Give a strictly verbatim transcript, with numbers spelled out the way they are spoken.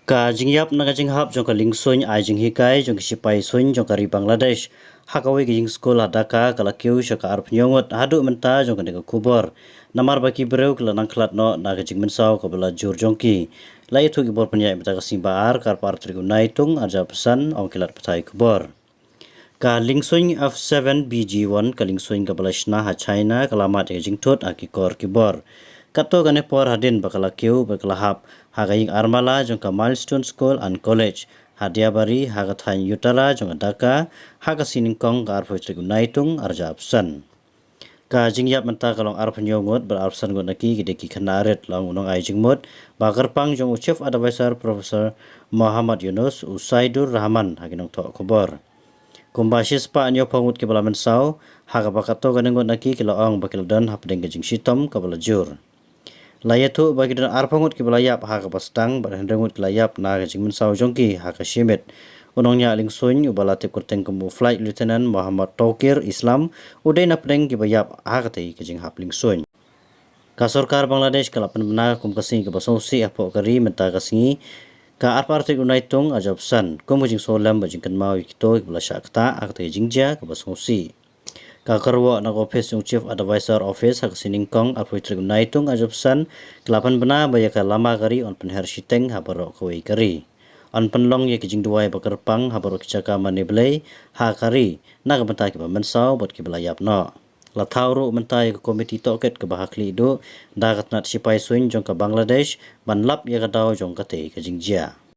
Ka jingïap na ka jinghap jong ka liengsuiñ ai jinghikai jong ki shipai suiñ jong ka ri Bangladesh ha kawei ka jingskul ha Dhaka ka la kiew sha ka arphew ngut haduh mynta jong kane ka khubor. Namar ba ki briew ki la nang khlad noh na ka jingmynsaw kaba la jur jong ki. La ïathuh ki bor pynïaid mynta ka sngi Ba-ar, ka arphew ar tarik u Naitung, arhajar arphew san, ong ki lad pathai khubor. Ka liengsuiñ F seven B G one, ka liengsuiñ kaba la shna ha China, ka la mad ïa ka jingthut ha ki kor ki bor. Katto katne por hadien ba ka la kiew bad ka la hap ha ka ïing armala jong ka Milestone School and College ha Diabari, ha ka thaiñ Uttara jong ka Dhaka, ha ka sngi Nyngkong, ka arphew tarik u Naitung, arhajar arphew san. Ka jingïap mynta ka long arphew ngut bad arphew san ngut na ki ki dei ki khynnah rit, la ong u nongai jingmut ba kyrpang jong u Chief Advisor Professor Mohammad Yunus, u Saidur Rahman, ha ki nongthoh khubor. Kumba shispah hynñiewphew ngut kiba la mynsaw, ha kaba katto katne ngut na ki ki la ong ba ki la don hapdeng ka jingshitom kaba la jur. La ïathuh ba ki don arphew ngut kiba la ïap ha kaba sdang bad hynriew ngut ki la ïap na ka jingmynsaw jong ki ha ka shimiet. U nongñiah liengsuiñ uba la tip kyrteng kum u Flight Lieutenant Mohammad Tokir Islam u dei na pdeng kiba ïap ha katei ka jinghap liengsuiñ. Ka sorkar Bangladesh ka la pynbna kum ka sngi kaba sngewsih hapoh ka ri mynta ka sngi, ka arphew ar tarik u Naitung, arhajar arphew san, kum ka jingsngewlem bad jingkynmaw ïa kito kiba la shah ktah ha katei ka jingjia kaba sngewsih. Ka kyrwoh na ka ophis jong u Chief Advisor Office ha ka sngi Nyngkong, arphew tarik u Naitung, arhajar arphew san, ka la pynbna ba ïa ka lama ka ri yn pynher shiteng ha baroh kawei ka ri. Yn pynlong ïa ki jingduwai ba kyrpang ha baroh ki jaka mane blei ha ka ri na ka bynta kiba mynsaw bad kiba la ïap noh. La thaw ruh mynta ïa ka komiti tohkit kaba ha khlieh duh da ka tnat shipai suiñ jong ka Bangladesh ban lap ïa ka daw jong katei ka jingjia.